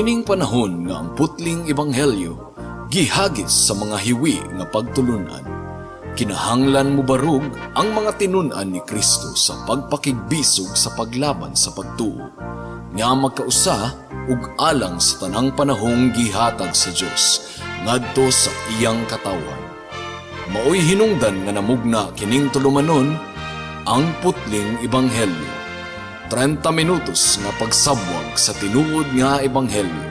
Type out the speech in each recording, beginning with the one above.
Niining panahon nga ang putling ebanghelyo gihagis sa mga hiwi nga pagtulunan, kinahanglan mobarog ang mga tinun-an ni Kristo sa pagpakigbisog sa paglaban sa pagtuo nga magkausa ug alang sa tanang panahong gihatag sa Dios ngadto sa iyang katawhan. Maoy hinungdan nga namugna kining tulumanon, Ang Putling Ebanghelyo. 30 minutos nga pagsabwag sa tinuod nga ebanghelyo.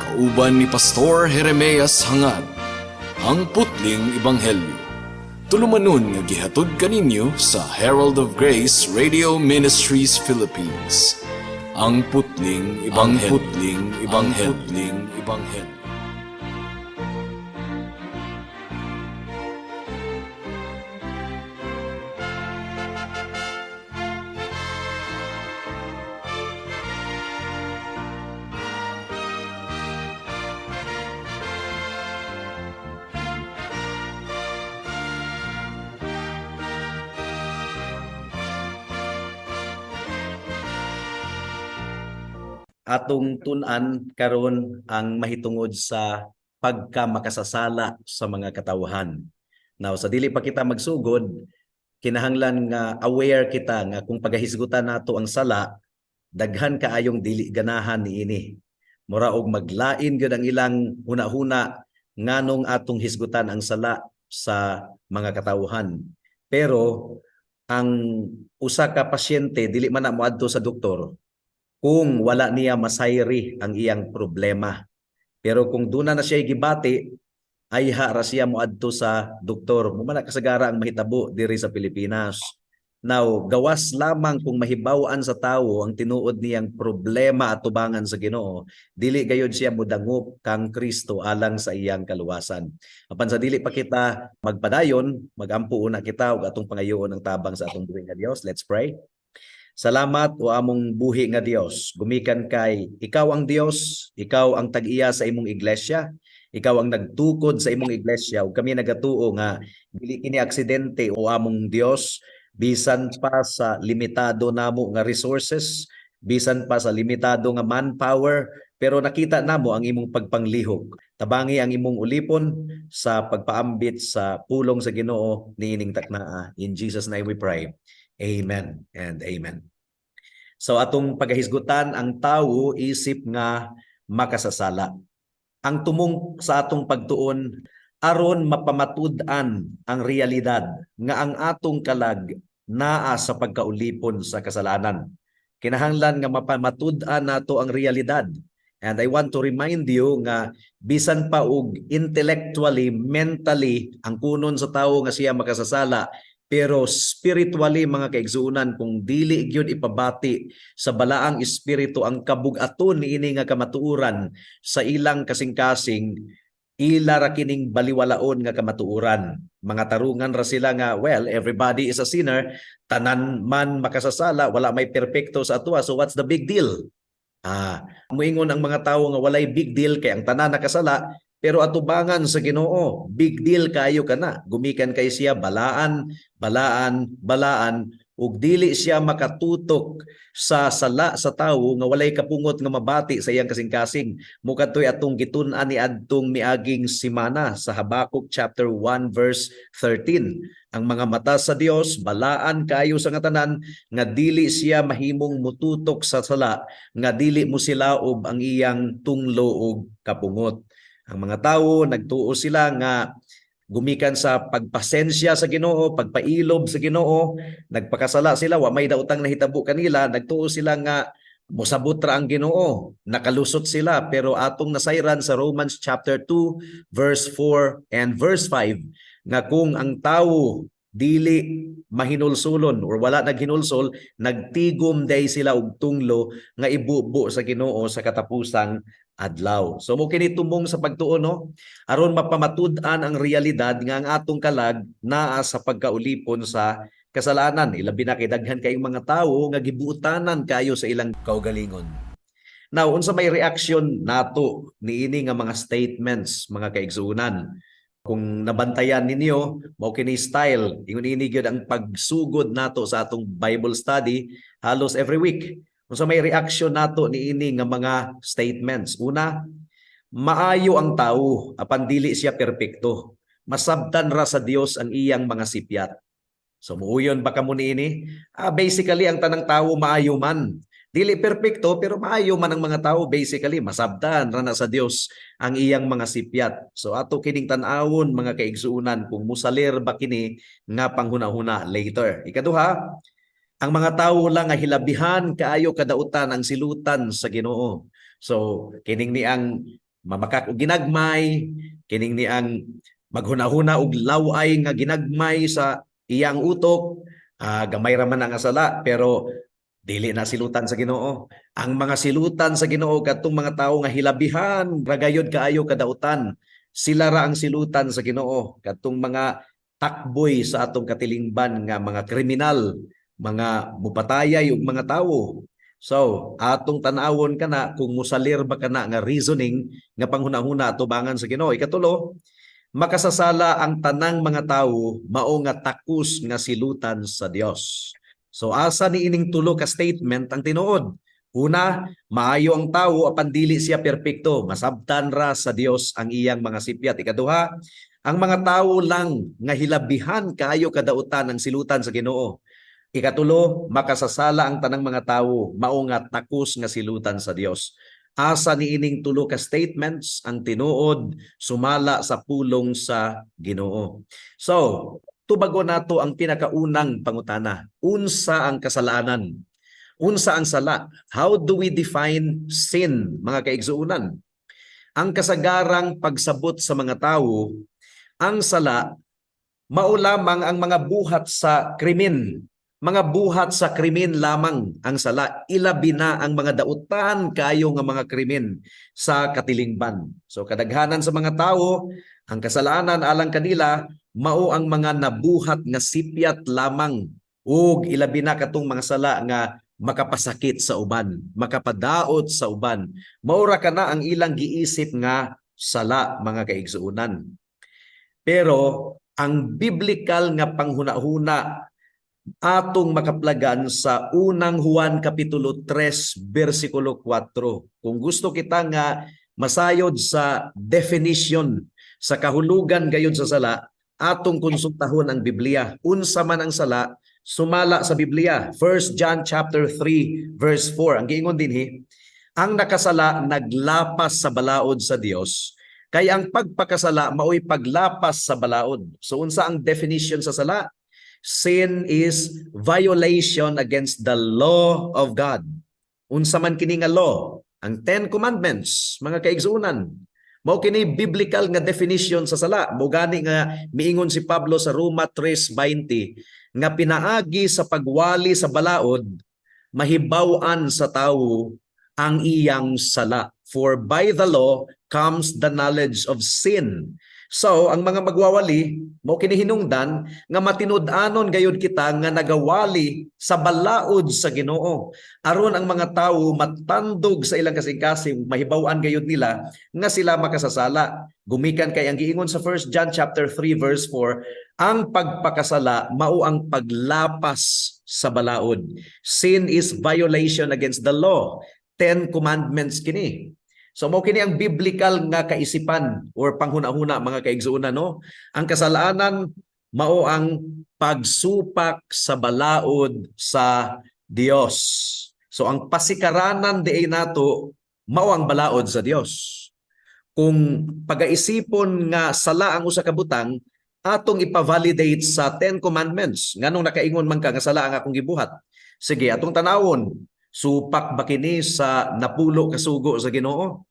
Kauban ni Pastor Jeremias Hangad. Ang Putling Ebanghelyo. Tulumanon nga gihatod kaninyo sa Herald of Grace Radio Ministries Philippines. Ang Putling Ebanghelyo. Ang Putling Ebanghelyo. Ang Putling Ebanghelyo. Atong tun-an karon ang mahitungod sa pagka makasasala sa mga katawhan. Now, sa dili pa kita magsugod, kinahanglan nga aware kita nga kung pagahisgutan nato ang sala, daghan kaayong dili ganahan niini. Mura og maglain gyud ang ilang huna-huna nganong atong hisgutan ang sala sa mga katawhan. Pero ang usa ka pasyente, dili man na moadto sa doktor kung wala niya masayri ang iyang problema. Pero kung duna na siya gibati, ayha ra siya moadto sa doktor. Mao man na kasagara ang mahitabo diri sa Pilipinas. Now, gawas lamang kung mahibaw-an sa tawo ang tinuod niyang problema at tubangan sa Ginoo, dili gayud siya mudangop kang Kristo alang sa iyang kaluwasan. Apan sa dili pa kita magpadayon, magampo una kita ug atong pangayoon ang tabang sa atong buhi nga Dios. Let's pray. Salamat, o among buhi nga Dios. Gumikan kay ikaw ang Dios, ikaw ang tag-iya sa imong iglesia, ikaw ang nagtukod sa imong iglesia ug kami nagatuo nga dili kini aksidente, o among Dios, bisan pa sa limitado namo nga resources, bisan pa sa limitado nga manpower, pero nakita namo ang imong pagpanglihok. Tabangi ang imong ulipon sa pagpaambit sa pulong sa Ginoo niining taknaa. In Jesus' name we pray. Amen and amen. So atong pagahisgutan ang tawo isip nga makasasala. Ang tumong sa atong pagtuon, aron mapamatud-an ang realidad nga ang atong kalag naa sa pagkaulipon sa kasalanan. Kinahanglan nga mapamatud-an nato ang realidad. And I want to remind you nga bisan pa og intellectually, mentally, ang kunon sa tawo nga siya makasasala, pero spiritually, mga kaigsuonan, kung dili gyud ipabati sa Balaang Espiritu ang kabug-aton niini nga kamatuoran sa ilang kasing-kasing, ila ra kining baliwalaon nga kamatuoran. Mga tarungan ra sila nga, "Well, everybody is a sinner, tanan man makasasala, wala may perpekto sa atoa, so what's the big deal?" Muingon ang mga tawo nga walay big deal kay ang tanan nakasala, pero atubangan sa Ginoo, big deal kayo kana. Gumikan kay siya balaan, balaan, balaan, ug dili siya makatutok sa sala sa tawo nga walay kapungot nga mabati sa iyang kasing-kasing. Mao kadto'y atong gitun-an ni adtong miaging simana sa Habakuk chapter 1 verse 13. Ang mga mata sa Dios balaan kayo sa nga tanan nga dili siya mahimong mututok sa sala nga dili mo silaob ang iyang tunglo ug kapungot. Ang mga tawo, nagtuo sila nga gumikan sa pagpasensya sa Ginoo, pagpailob sa Ginoo, nagpakasala sila, wa may daotang nahitabo kanila, nagtuo sila nga mosabot ra ang Ginoo, nakalusot sila. Pero atong nasayran sa Romans chapter 2 verse 4 and verse 5 nga kung ang tawo dili mahinulsulon or wala naghinulsol, nagtigom day sila og tunglo nga ibubo sa Ginoo sa katapusang adlaw. So mao kini tumong sa pagtuo, no, aron mapamatud-an ang realidad nga ang atong kalag naa sa pagkaulipon sa kasalanan. Ilabi na kay daghan kayong mga tawo nga gibuutanan kayo sa ilang kaugalingon. Now, unsa may reaction nato niini nga mga statements, mga kaigsuonan? Kung nabantayan ninyo, mao kini style, ingon ini gyud ang pagsugod nato sa atong Bible study halos every week. Unsa may reaction nato niini nga mga statements? Una, maayo ang tao apan dili siya perpekto. Masabtan ra sa Dios ang iyang mga sipyat. So muuyon ba kamo niini? Basically, ang tanang tao maayo man. Dili perpekto pero maayo man ang mga tao basically, masabtan ra na sa Dios ang iyang mga sipyat. So ato kining tan-awon, mga kaigsuonan, kung musalir ba kini nga panghunahuna later. Ikaduha, ang mga tao lang nga hilabihan kaayo kadautan ang silutan sa Ginoo. So kining ni ang mamakak og ginagmay, kining ni ang maghunahuna og laway nga ginagmay sa iyang utok, gamay ra man ang sala pero dili na silutan sa Ginoo. Ang mga silutan sa Ginoo kadtong mga tawo nga hilabihan ra gayod kaayo kadautan. Sila ra ang silutan sa Ginoo, kadtong mga takboy sa atong katilingban nga mga kriminal, mga mupatayay og mga tawo. So, atong tan-awon kana kung musalir ba kana nga reasoning nga panghunahuna atubangan sa Ginoo. Ikatulo, makasasala ang tanang mga tawo, mao nga takos nga silutan sa Dios. So asa ni ining tulo ka statement ang tinuod? Una, maayo ang tawo apan dili siya perpekto, masabtan ra sa Dios ang iyang mga sipyat. Ikaduha, ang mga tawo lang nga hilabihan kaayo kadautan ang silutan sa Ginoo. Ikatulo, makasasala ang tanang mga tawo, mao nga takos nga silutan sa Dios. Asa ni ining tulo ka statements ang tinuod sumala sa pulong sa Ginoo? So, tubago nato ang pinakaunang pangutana. Unsa ang kasalanan? Unsa ang sala? How do we define sin, mga kaigsuonan? Ang kasagarang pagsabot sa mga tawo, ang sala mao lamang ang mga buhat sa krimen. Mga buhat sa krimen lamang ang sala. Ilabi na ang mga dautan kayo nga mga krimen sa katilingban. So kadaghanan sa mga tao, ang kasalanan alang kanila mao ang mga nabuhat nga sipyat lamang ug ilabi na katong mga sala nga makapasakit sa uban, makapadaot sa uban. Mao ra kana ang ilang giisip nga sala, mga kaigsuonan. Pero ang biblical nga panghunahuna atong makaplagan sa Unang Juan kapitulo 3 bersikulo 4. Kung gusto kita nga masayod sa definition, sa kahulugan gayud sa sala, atong konsultahon ang Biblia. Unsa man ang sala sumala sa Biblia? 1 John chapter 3 verse 4. Ang giingon dinhi, ang nakasala naglapas sa balaod sa Dios, kay ang pagpakasala maoy paglapas sa balaod. So unsa ang definition sa sala? Sin is violation against the law of God. Unsa man kini nga law? Ang Ten Commandments, mga kaigsuonan. Mao kini biblical nga definition sa sala. Mao gani nga miingon si Pablo sa Roma 3:20 nga pinaagi sa pagwali sa balaod, mahibaw-an sa tawo ang iyang sala. For by the law comes the knowledge of sin. So, ang mga magwawali, mao kini hinungdan nga matinud-anon gayud kita nga nagawali sa balaod sa Ginoo. Aron ang mga tawo matandog sa ilang kasing-kasing, mahibaw-an gayud nila nga sila makasasala. Gumikan kay ang giingon sa 1 John chapter 3 verse 4, ang pagpakasala mao ang paglapas sa balaod. Sin is violation against the law. Ten Commandments kini. So mao kini ang biblical nga kaisipan or panghuna-huna, mga kaigsuonan, no. Ang kasalanan mao ang pagsupak sa balaod sa Dios. So ang pasikaranan diay nato mao ang balaod sa Dios. Kung pagaisipon nga sala ang usa ka butang, atong ipa-validate sa Ten Commandments. Nganong nakaingon man ka nga sala ang akong gibuhat? Sige, atong tanawon, supak ba kini sa 10 ka sugo sa Ginoo?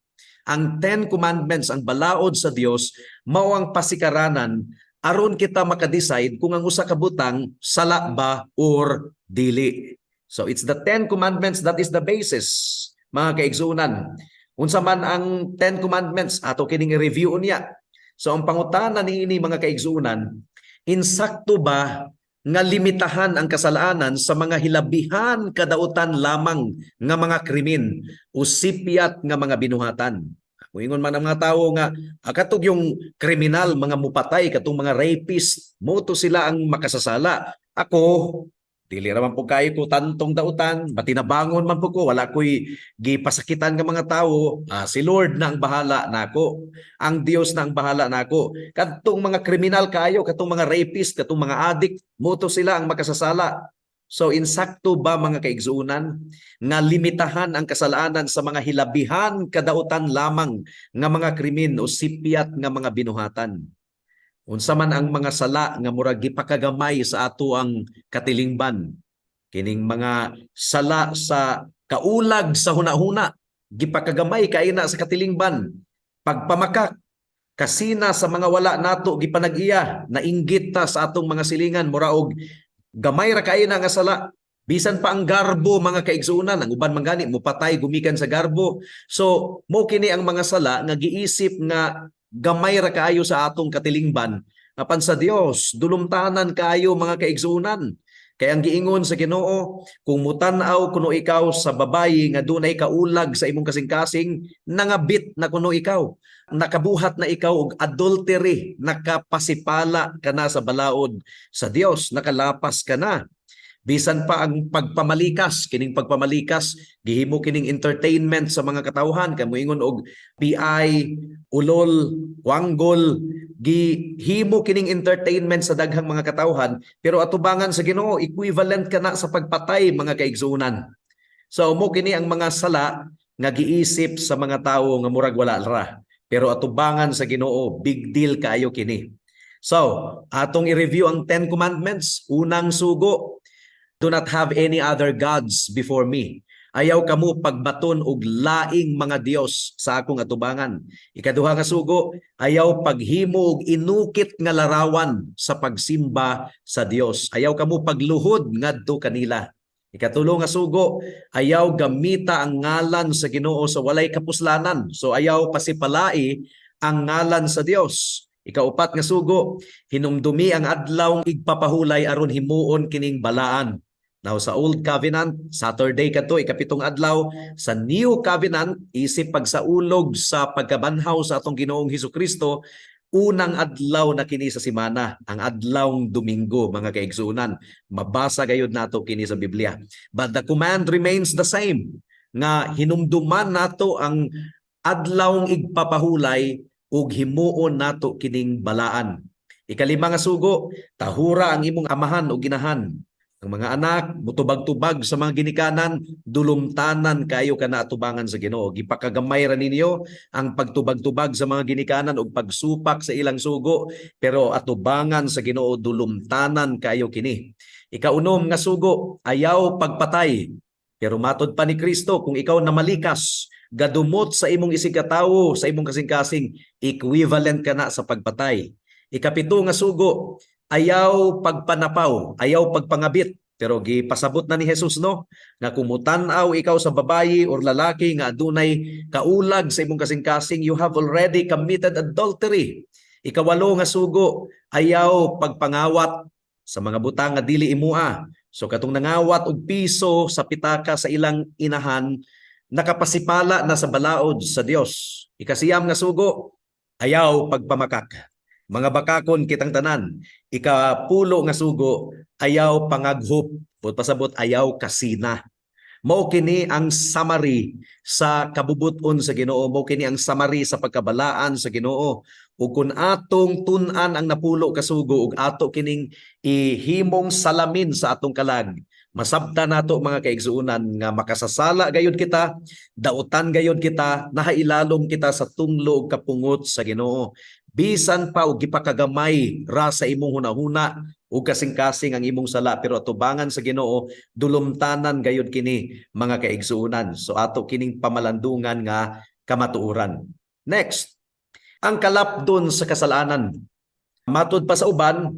Ang Ten Commandments, ang balaod sa Dios, mao ang pasikaranan aron kita maka-decide kung ang usa ka butang sala ba or dili. So it's the Ten Commandments that is the basis, mga kaigsuonan. Unsa man ang Ten Commandments, ato kining i-review unya. So ang pangutana niini, mga kaigsuonan, insakto ba nga limitahan ang kasalanan sa mga hilabihan kadautan lamang nga mga krimen o sipyat nga mga binuhatan? Muingon man ang mga tawo nga katong yung kriminal, mga mupatay, katong mga rapist, mao to sila ang makasasala. Ako, Dili ra man po kayo ko tantong dautan, matinabangon man po ko, wala ko'y gipasakitan nga mga tawo. Ah, si Lord na ang bahala nako. Ang Dios na ang bahala nako. Kadtong mga kriminal kayo, katong mga rapist, katong mga addict, mao to sila ang makasasala. So insakto ba, mga kaigsuonan, nga limitahan ang kasalanan sa mga hilabihan kadautan lamang nga mga krimen o sipyat nga mga binuhatan? Unsa man ang mga sala nga murag gipakagamay sa ato ang katilingban? Kining mga sala sa kaulag sa hunahuna, gipakagamay kay na sa katilingban. Pagpamakak, kasina sa mga wala nato gipanag-iya, nainggit ta sa atong mga silingan, mura og gamay ra kaayo na nga sala. Bisan pa ang garbo, mga kaigsuonan, ang uban man gani mupatay gumikan sa garbo. So mo kini ang mga sala nga giisip nga gamay ra kaayo sa atong katilingban, apan sa Dios dulumtanan kaayo, mga kaigsuonan. Kay ang giingon sa Ginoo, kung mutan-aw kuno ikaw sa babayi nga dunay kaulag sa imong kasing-kasing, nangabit na kuno ikaw. Nakabuhat na ikaw og adultery, nakapasipala ka na sa balaod sa Dios, nakalapas ka na. Bisan pa ang pagpamalikas, kining pagpamalikas, gihimo kining entertainment sa mga katawhan, kay moingon og PI, ulol, wanggol, gihimo kining entertainment sa daghang mga katawhan, pero atubangan sa Ginoo, equivalent ka na sa pagpatay, mga kaigsuonan. So mo kini ang mga sala nga giisip sa mga tawo nga murag wala ra. Pero atubangan sa Ginoo, big deal kaayo kini. So, atong i-review ang 10 Commandments. Unang sugo, "Do not have any other gods before me." Ayaw kamo pagbaton og laing mga dios sa akong atubangan. Ikaduha nga sugo, ayaw paghimo og inukit nga larawan sa pagsimba sa Dios. Ayaw kamo pagluhod ngadto kanila. Ikatulo nga sugo, ayaw gamita ang ngalan sa Ginoo sa walay kapuslanan. So ayaw pasipalai ang ngalan sa Dios. Ikaupat nga sugo, hinumdumi ang adlaw igpapahulay aron himuon kining balaan. Now sa Old Covenant, Saturday kato, ikapitong adlaw. Sa New Covenant, isip pagsaulog sa pagkabanhaw sa atong Ginoong Hesus Kristo, unang adlaw na kini sa simana, ang adlawng Domingo, mga kaigsuonan. Mabasa gayud nato kini sa Biblia. But the command remains the same, nga hinumduman nato ang adlawng igpapahulay ug himuon nato kining balaan. Ikalima nga sugo, tahura ang imong amahan o ginahan. Ang mga anak, mutubag-tubag sa mga ginikanan, dulumtanan kayo kana atubangan sa Ginoo. Gipakagamay ra ninyo ang pagtubag-tubag sa mga ginikanan ug pagsupak sa ilang sugo, pero atubangan sa Ginoo, dulumtanan kayo kini. Ikaunom nga sugo, ayaw pagpatay. Pero matod pa ni Kristo, kung ikaw namalikas, gadumot sa imong isigkatawo, sa imong kasing-kasing, equivalent ka na sa pagpatay. Ikapito nga sugo, ayaw pagpanapaw, ayaw pagpangabit. Pero gipasabot na ni Jesus, no, nga kung mutan-aw ikaw sa babayi or lalaki nga adunay kaulag sa imong kasing-kasing, you have already committed adultery. Ikawalo nga sugo, ayaw pagpangawat sa mga butang nga dili imua. So katong nangawat og piso sa pitaka sa ilang inahan, nakapasipala na sa balaod sa Dios. Ikasiyam nga sugo, ayaw pagpamakak. Mga bakakon kitang tanan. Ikapulo nga sugo, ayaw pangaghop. Buot pasabot, ayaw kasina. Mao kini ang summary sa kabubut-on sa Ginoo, mao kini ang summary sa pagkabalaan sa Ginoo. Ug kung atong tun-an ang 10 ka sugo ug ato kining ihimong salamin sa atong kalag, masabta nato, mga kaigsuonan, nga makasasala gayud kita, dautan gayud kita, nahailalom kita sa tunglo ug kapungot sa Ginoo. Bisan pa og gipakagamay ra sa imong hunahuna ug kasing-kasing ang imong sala, pero atubangan sa Ginoo, dulumtanan gayud kini, mga kaigsuonan. So ato kining pamalandungan nga kamatuoran. Next, ang kalapdon sa kasalanan. Matud pa sa uban,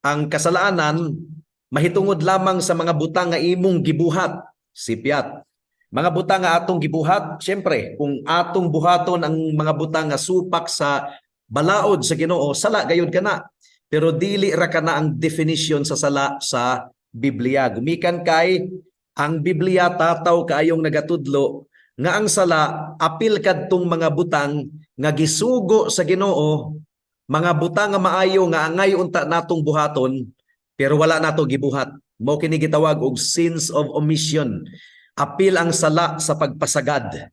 ang kasalanan mahitungod lamang sa mga butang nga imong gibuhat, sipyat. Mga butang nga atong gibuhat, syempre, kung atong buhaton ang mga butang nga supak sa balaod sa Ginoo, sala gayud kana. Pero dili ra kana ang definition sa sala sa Biblia. Gumikan kay ang Biblia tataw kaayong nagatudlo nga ang sala apil kadtong mga butang nga gisugo sa Ginoo, mga butang nga maayo nga angay unta natong buhaton, pero wala nato gibuhat. Mao kini gitawag og sins of omission. Apil ang sala sa pagpasagad.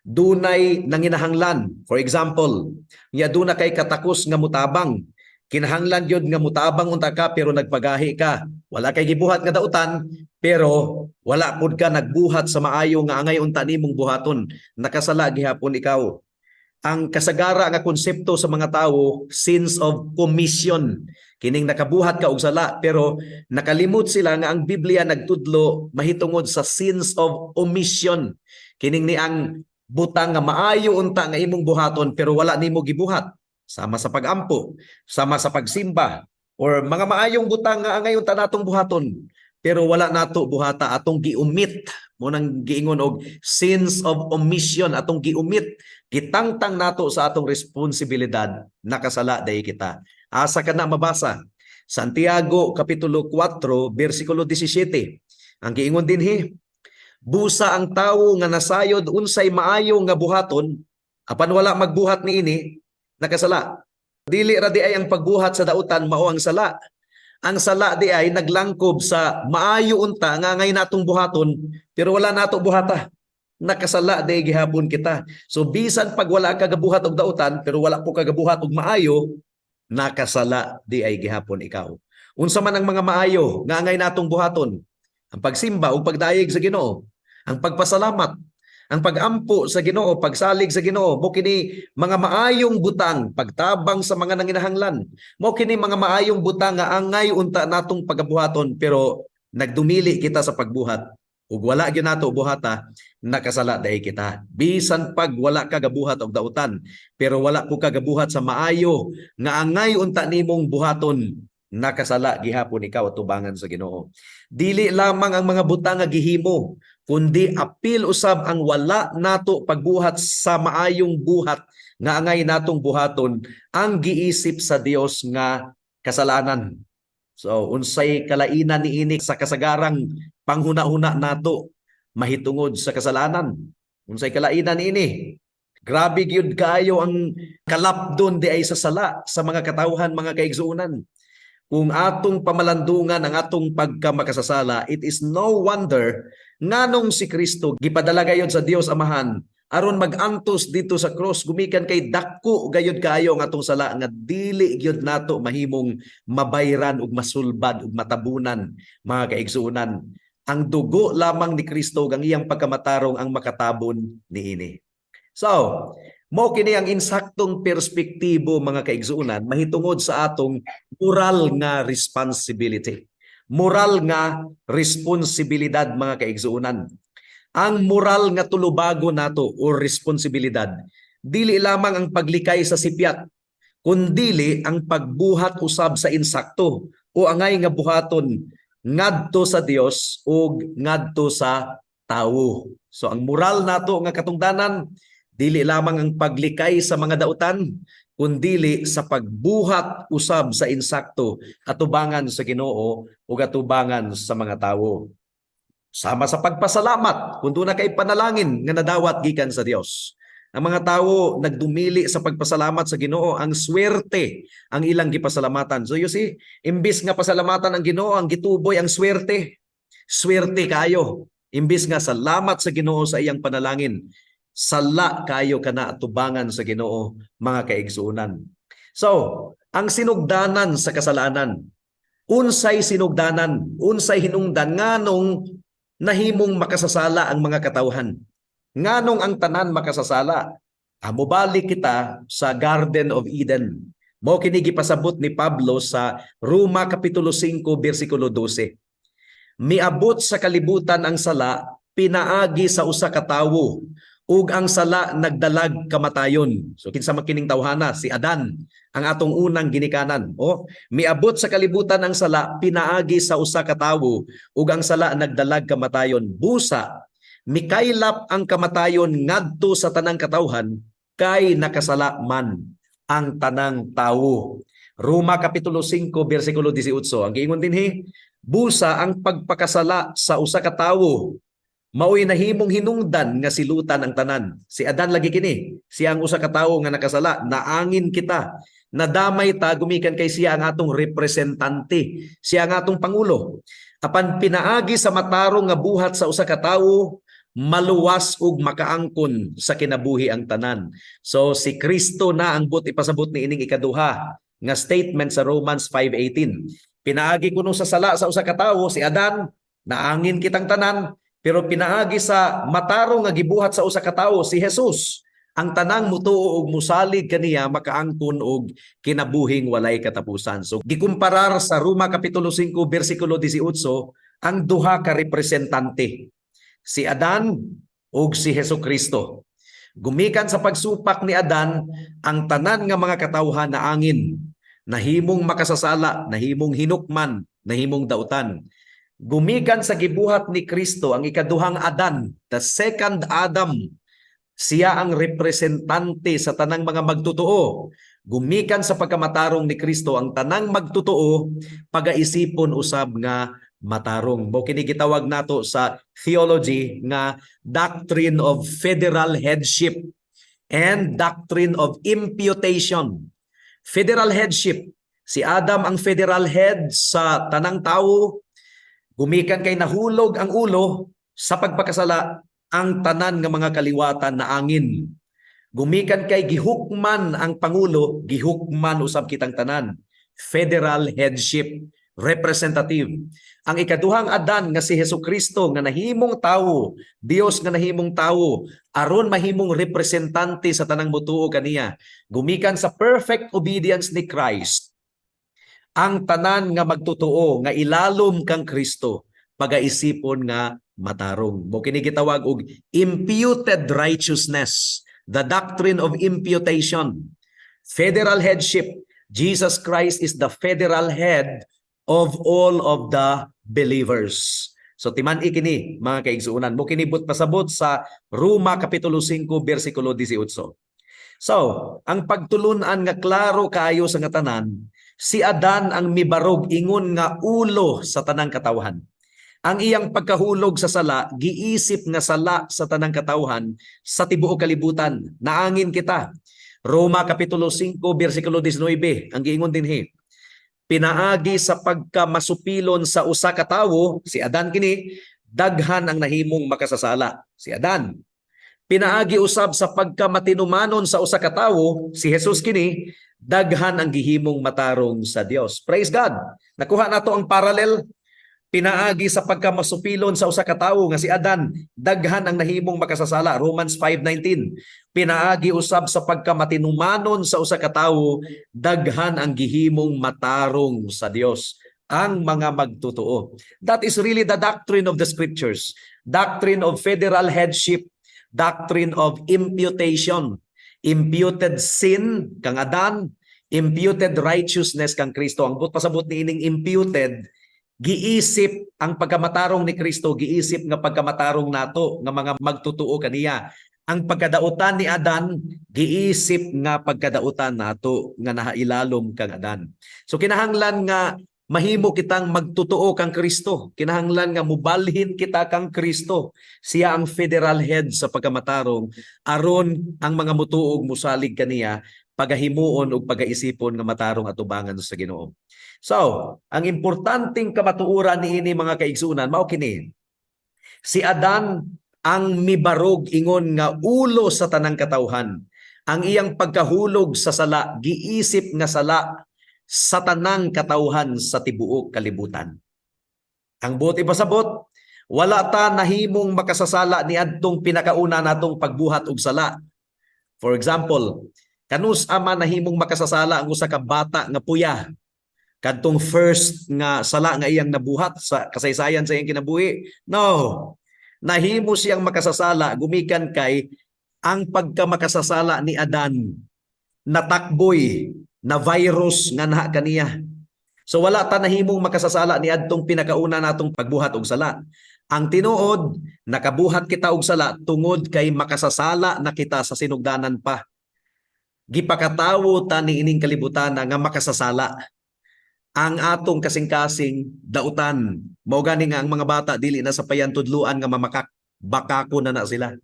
Dunay nanginahanglan. For example, nya duna kay katakos nga mutabang. Kinahanglan gyud nga mutabang unta ka, pero nagpagahi ka. Wala kay gibuhat nga dautan, pero wala pud ka nagbuhat sa maayo nga angay unta nimong buhaton. Nakasala gihapon ikaw. Ang kasagara nga konsepto sa mga tawo, sins of commission. Kining nakabuhat ka og sala, pero nakalimot sila nga ang Biblia nagtudlo mahitungod sa sins of omission. Kining ni ang butang nga maayo unta nga imong buhaton pero wala nimo gibuhat. Sama sa pagampo, sama sa pagsimba, or mga maayong butang nga angay unta natong buhaton pero wala nato buhata, atong giumit. Mao nang giingon og sins of omission, atong giumit, gitangtang nato sa atong responsibilidad, nakasala diay kita. Asa ka na mabasa? Santiago kapitulo 4 bersikulo 17. Ang giingon dinhi, "Busa ang tawo nga nasayod unsay maayo nga buhaton apan wala magbuhat niini, nakasala." Dili ra diay ang pagbuhat sa dautan mao ang sala. Ang sala diay naglangkob sa maayo unta nga angay natong buhaton pero wala nato buhata. Nakasala diay gihapon kita. So bisan pag wala ka gabuhat og dautan pero wala pud ka gabuhat og maayo, nakasala diay gihapon ikaw. Unsa man ang mga maayo nga angay natong buhaton? Ang pagsimba ug pagdayeg sa Ginoo, ang pagpasalamat, ang pagampo sa Ginoo, pagsalig sa Ginoo, mao kini mga maayong butang, pagtabang sa mga nanginahanglan. Mao kini mga maayong butang nga angay unta natong pagabuhaton, pero nagdumili kita sa pagbuhat ug wala gyud nato buhata, nakasala diay kita. Bisan pag wala ka gabuhat og dautan, pero wala pud ka gabuhat sa maayo nga angay unta nimong buhaton, nakasala gihapon ikaw atubangan sa Ginoo. Dili lamang ang mga butang nga gihimo, kundi apil usab ang wala nato pagbuhat sa maayong buhat nga angay natong buhaton ang giisip sa Dios nga kasalanan. So unsay kalainan niini sa kasagarang panghuna-huna nato mahitungod sa kasalanan? Unsay kalainan niini? Grabe gyud kaayo ang kalapdon diay sa sala sa mga katawhan, mga kaigsuonan. Kung atong pamalandungan ang atong pagkamakasasala, it is no wonder nganong si Kristo gipadala gayod sa Dios Amahan aron mag-antos didto sa cross gumikan kay dako gayod kaayo ang atong sala nga dili gyud nato mahimong mabayran ug masulbad ug matabunan, mga kaigsuonan. Ang dugo lamang ni Kristo ug ang iyang pagkamatarong ang makatabon niini. So, mao kini ang insaktong perspektibo, mga kaigsuonan, mahitungod sa atong moral nga responsibility. Moral nga responsibilidad, mga kaigsuonan. Ang moral nga tulubago nato o responsibilidad, dili lamang ang paglikay sa sipyat, kundili ang pagbuhat usab sa insakto o angay nga buhaton ngadto sa Dios ug ngadto sa tawo. So ang moral nato nga katungdanan, dili lamang ang paglikay sa mga dautan, kundili sa pagbuhat usab sa insakto atubangan sa Ginoo ug atubangan sa mga tawo. Sama sa pagpasalamat kung duna kay panalangin nga nadawat gikan sa Dios. Ang mga tawo nagdumili sa pagpasalamat sa Ginoo, ang swerte ang ilang gipasalamatan. So you see, imbis nga pasalamatan ang Ginoo, ang gituboy ang swerte. Swerte kayo. Imbis nga salamat sa Ginoo sa iyang panalangin, sala kayo kana atubangan sa Ginoo, mga kaigsuonan. So, ang sinugdanan sa kasalanan. Unsay sinugdanan, unsay hinungdan nganong nahimong makasasala ang mga katawhan? Nganong ang tanan makasasala? Mobalik kita sa Garden of Eden. Mao kini gipasabot ni Pablo sa Roma kapitulo 5 bersikulo 12. "Miabot sa kalibutan ang sala pinaagi sa usa ka tawo, ug ang sala nagdalag kamatayon." So kinsa man kining tawhana? Si Adan, ang atong unang ginikanan. Oh, miabot sa kalibutan ang sala pinaagi sa usa ka tawo, ug ang sala nagdalag kamatayon. Busa mikaylap ang kamatayon ngadto sa tanang katawhan kay nakasala man ang tanang tawo. Roma kapitulo 5 bersikulo 18. Ang giingon dinhi, "Busa ang pagpakasala sa usa ka tawo maoy nahimong hinungdan nga silutan ang tanan." Si Adan lagi kini, siya ang usa ka tawo nga nakasala, naangin kita. Nadamay ta gumikan kay siya ang atong representante, siya ang atong pangulo. Apan pinaagi sa matarong nga buhat sa usa ka tawo, maluwas ug makaangkon sa kinabuhi ang tanan. So si Kristo na ang buot ipasabot ni ining ikaduha nga statement sa Romans 5:18. Pinaagi kuno sa sala sa usa ka tawo, si Adan, naangin kitang tanan, pero pinaagi sa matarong nga gibuhat sa usa ka tawo, si Jesus, ang tanang mutuo og musalig kaniya makaangkon og kinabuhing walay katapusan. So gikumparar sa Roma kapitulo 5 bersikulo 18 ang duha ka representante, si Adan ug si Hesus Kristo. Gumikan sa pagsupak ni Adan, ang tanan nga mga katawhan naangin, nahimong makasasala, nahimong hinukman, nahimong dautan. Gumikan sa gibuhat ni Kristo, ang ikaduhang Adan, the second Adam, siya ang representante sa tanang mga magtotoo. Gumikan sa pagkamatarong ni Kristo, ang tanang magtotoo pagaisipon usab nga matarong. Mao kini gitawag nato sa theology nga doctrine of federal headship and doctrine of imputation. Federal headship, si Adam ang federal head sa tanang tawo. Gumikan kay nahulog ang ulo sa pagpakasala, ang tanan nga mga kaliwatan naangin. Gumikan kay gihukman ang pangulo, gihukman usab kitang tanan. Federal headship, representative. Ang ikaduhang Adan nga si Hesus Kristo nga nahimong tawo, Dios nga nahimong tawo, aron mahimong representante sa tanang mutuo kaniya. Gumikan sa perfect obedience ni Christ, ang tanan nga magtotoo nga ilalom kang Kristo pagaisipon nga matarong. Mao kini gitawag og imputed righteousness, the doctrine of imputation. Federal headship. Jesus Christ is the federal head of all of the believers. So timan-i kini, mga kaigsuonan. Mao kini buot pasabot sa Roma kapitulo 5 bersikulo 18. So, ang pagtulunan nga klaro kaayo sa nga tanan, si Adan ang mibarog ingon nga ulo sa tanang katawhan. Ang iyang pagkahulog sa sala, giisip nga sala sa tanang katawhan sa tibuok kalibutan. Naangin kita. Roma kapitulo 5 bersikulo 19 ang giingon dinhi. Pinaagi sa pagkamasupilon sa usa ka tawo, si Adan kini, daghan ang nahimong makasasala, si Adan. Pinaagi usab sa pagkamatinumanon sa usa ka tawo, si Jesus kini, daghan ang gihimong matarong sa Dios. Praise God. Nakuha nato ang parallel. Pinaagi sa pagkamasupilon sa usa ka tawo nga si Adan, daghan ang nahimong makasasala, Romans 5:19. Pinaagi usab sa pagkamatinumanon sa usa ka tawo, daghan ang gihimong matarong sa Dios, ang mga magtotoo. That is really the doctrine of the scriptures. Doctrine of federal headship, doctrine of imputation. Imputed sin kang Adan, imputed righteousness kang Kristo. Ang buot pasabot ni ining imputed, giisip ang pagkamatarong ni Kristo, giisip nga pagkamatarong nato nga mga magtotoo kaniya. Ang pagkadautan ni Adan, giisip nga pagkadautan nato nga nahailalom kang Adan. So kinahanglan nga mahimo kitang magtotoo kang Kristo. Kinahanglan nga mubalhin kita kang Kristo. Siya ang federal head sa pagkamatarong aron ang mga mutuog musalig kaniya pagahimuon ug pagaisipon nga matarong atubangan sa Ginoo. So, ang importanteng kamatuoran niini, mga kaigsuonan, mao kini. Si Adan ang mibarog ingon nga ulo sa tanang katawhan. Ang iyang pagkahulog sa sala, giisip nga sala sa tanang katawhan sa tibuok kalibutan. Ang buot ipasabot, wala ta nahimong makasasala ni adtong pinakauna natong pagbuhat og sala. For example, kanus ama nahimong makasasala ang usa ka bata nga puya kadtong first nga sala nga iyang nabuhat sa kasaysayan sa iyang kinabuhi? No. Nahimo siyang makasasala gumikan kay ang pagkamakasasala ni Adan natakboy na virus nga naa kaniya. So wala ta nahimong makasasala ni adtong pinakauna natong pagbuhat og sala. Ang tinuod, nakabuhat kita og sala tungod kay makasasala na kita sa sinugdanan pa. Gipakatawo ta niining kalibutan nga makasasala. Ang atong kasing-kasing dautan. Mao gani nga ang mga bata dili na sapayan tudluan nga mamakak, bakako na na sila.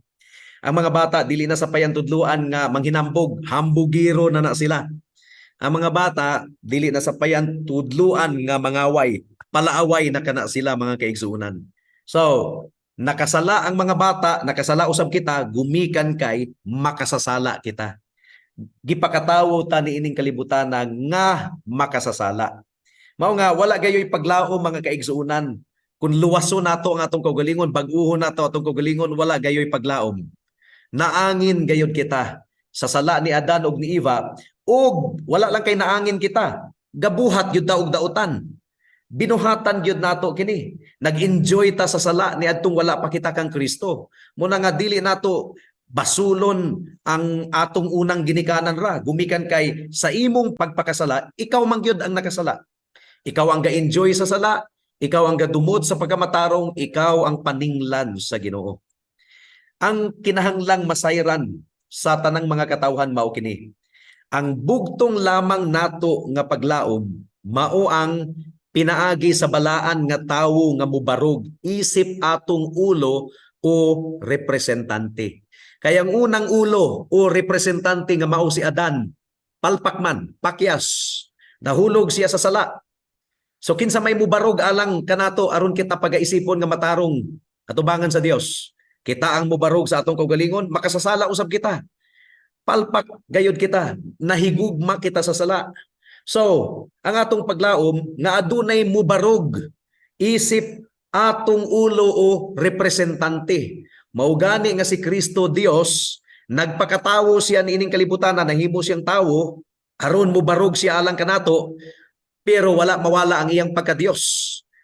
Ang mga bata dili na sapayan tudluan nga manghinambog, hambugiro na na sila. Ang mga bata dili na sapayan tudluan nga mangaway, palaaway na kana sila, mga kaigsuonan. So, nakasala ang mga bata, nakasala usab kita gumikan kay makasasala kita. Gipakatawo ta niining kalibutan nga makasasala. Mao nga wala gayoy paglaom, mga kaigsuonan. Kung luwason nato ang atong kaugalingon, bag-uhon nato atong kaugalingon, wala gayoy paglaom. Naangin gayod kita sa sala ni Adan ug ni Eva, ug wala lang kay naangin kita. Gabuhat gyud ta og dautan. Binuhatan gyud nato kini. Nag-enjoy ta sa sala niadtong wala pa kita kang Kristo. Muna nga dili nato basulon ang atong unang ginikanan ra gumikan kay sa imong pagpakasala, ikaw man gyud ang nakasala. Ikaw ang ga-enjoy sa sala, ikaw ang gadumot sa pagkamatarong, ikaw ang paninglan sa Ginoo. Ang kinahanglang masayran sa tanang mga katawhan mao kini. Ang bugtong lamang nato nga paglaom mao ang pinaagi sa balaan nga tawo nga mubarog isip atong ulo o representante. Kaya ang unang ulo o representante nga mao si Adan, palpak man, pakyas, nahulog siya sa sala. So kinsa may mubarog alang kanato aron kita pagaisipon nga matarong atubangan sa Dios? Kita ang mubarog sa atong kaugalingon, makasasala usab kita. Palpak gayod kita, nahigugma kita sa sala. So, ang atong paglaom nga adunay mubarog isip atong ulo o representante. Mao gani nga si Kristo Dios, nagpakatawo siya niining kalibutan, na nahimo siyang tawo aron mubarog siya alang kanato, pero wala mawala ang iyang pagka-Dios.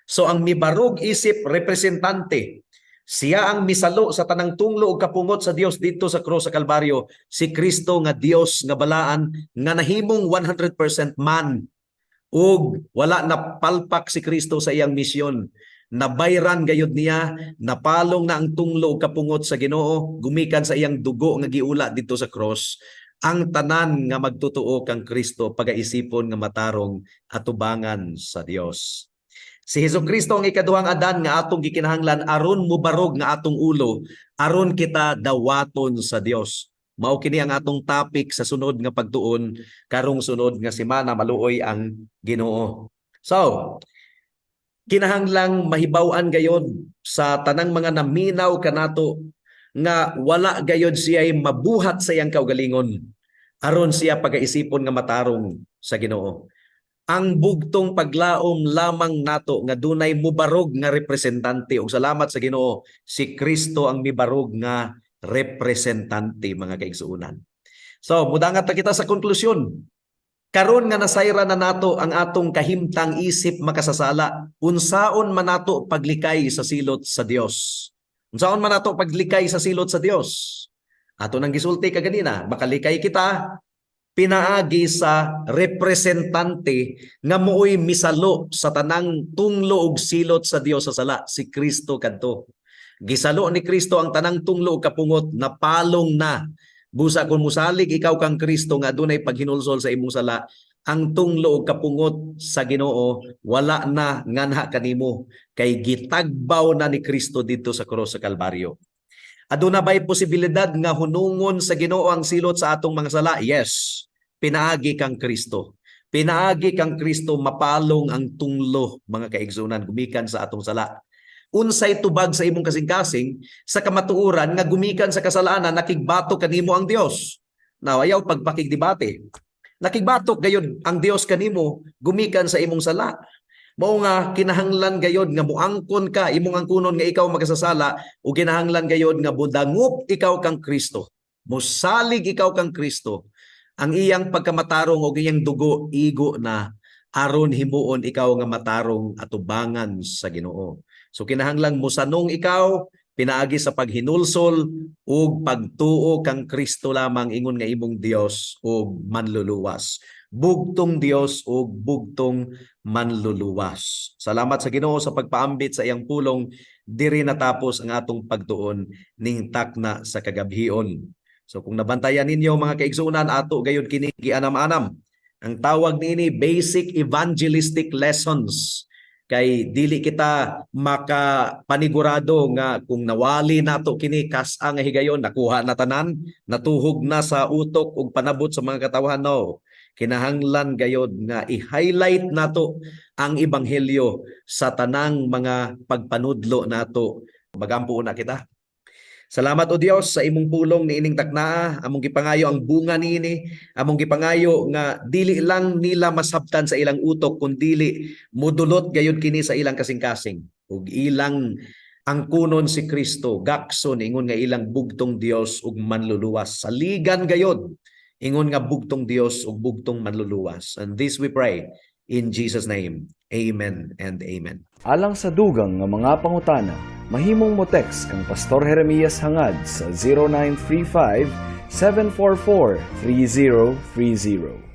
So ang mibarog isip representante, siya ang misalo sa tanang tunglo ug kapungot sa Dios didto sa krus sa Kalbaryo, si Kristo nga Dios nga balaan nga nahimong 100% man, ug wala na palpak si Kristo sa iyang misyon. Nabayran gayud niya, napalong na ang tunglo ug kapungot sa Ginoo gumikan sa iyang dugo nga giula didto sa cross. Ang tanan nga magtotoo kang Kristo pagaisipon nga matarong atubangan sa Dios. Si Hesus Kristo ang ikaduhang Adan nga atong gikinahanglan aron mubarog nga atong ulo aron kita dawaton sa Dios. Mao kini ang atong topic sa sunod nga pagtuon karong sunod nga semana, maluoy ang Ginoo. So, kinahanglang mahibaw-an gayod sa tanang mga naminaw kanato nga wala gayod siya'y mabuhat sa iyang kaugalingon aron siya pagaisipon nga matarong sa Ginoo. Ang bugtong paglaom lamang nato nga dunay mubarog nga representante, ug salamat sa Ginoo, si Kristo ang mibarog nga representante, mga kaigsuonan. So, mudangat na kita sa konklusyon. Karon nga nasayra na nato ang atong kahimtang isip makasasala, unsaon man nato paglikay sa silot sa Dios? Unsaon man nato paglikay sa silot sa Dios? Ato nang gisulti kaganina, makalikay kita pinaagi sa representante nga mooy misalo sa tanang tunglo ug silot sa Dios sa sala, si Kristo kadto. Gisalo ni Kristo ang tanang tunglo ug kapungot, napalong na. Busa kung musalig ikaw kang Kristo nga adunay paghinulsol sa imong sala, ang tunglo ug kapungot sa Ginoo wala na nganha kanimo kay gitagbaw na ni Kristo didto sa krus sa Kalbaryo. Aduna ba'y posibilidad nga hunungon sa Ginoo ang silot sa atong mga sala? Yes. Pinaagi kang Kristo. Pinaagi kang Kristo mapalong ang tunglo, mga kaigsunan, gumikan sa atong sala. Unsay tubag sa imong kasing-kasing sa kamatuoran nga gumikan sa kasalanan nakigbato kanimo ang Dios? Now, ayaw pagpakigdebate. Nakigbatok gayud ang Dios kanimo gumikan sa imong sala. Mao nga kinahanglan gayod nga muangkon ka, imong angkonon nga ikaw makasasala, ug kinahanglan gayod nga budangop ikaw kang Kristo. Musalig ikaw kang Kristo. Ang iyang pagkamatarong ug iyang dugo igo na aron himuon ikaw nga matarong atubangan sa Ginoo. So kinahanglang musanong ikaw pinaagi sa paghinulsol ug pagtuo kang Kristo lamang ingon nga imong Dios ug manluluwas. Bugtong Dios ug bugtong manluluwas. Salamat sa Ginoo sa pagpaambit sa iyang pulong. Diri natapos ang atong pagtuon ning takna sa kagabhion. So kung nabantayan ninyo, mga kaigsuonan, ato gayud kini gianam-anam. Ang tawag niini, basic evangelistic lessons, kay dili kita makapanigurado nga kung nawali nato kini kas-a nga higayon, nakuha na tanan, natuhog na sa utok ug panabot sa mga katawhan. No. Kinahanglan gayod nga i-highlight nato ang ebanghelyo sa tanang mga pagpanudlo nato. Magampo na kita. Salamat, O Dios, sa imong pulong niining taknaa. Among gipangayo ang bunga niini. Among gipangayo nga dili lang nila masabtan sa ilang utok, kundili mudulot gayud kini sa ilang kasing-kasing ug ilang angkunon si Kristo, gakson, ingon nga ilang bugtong Dios ug manluluwas. Saligan gayod ingon nga bugtong Dios ug bugtong manluluwas. And this we pray in Jesus' name. Amen and amen. Alang sa dugang nga mga pangutana, mahimong mo text kang Pastor Jeremias Hangad sa 0935 744 3030.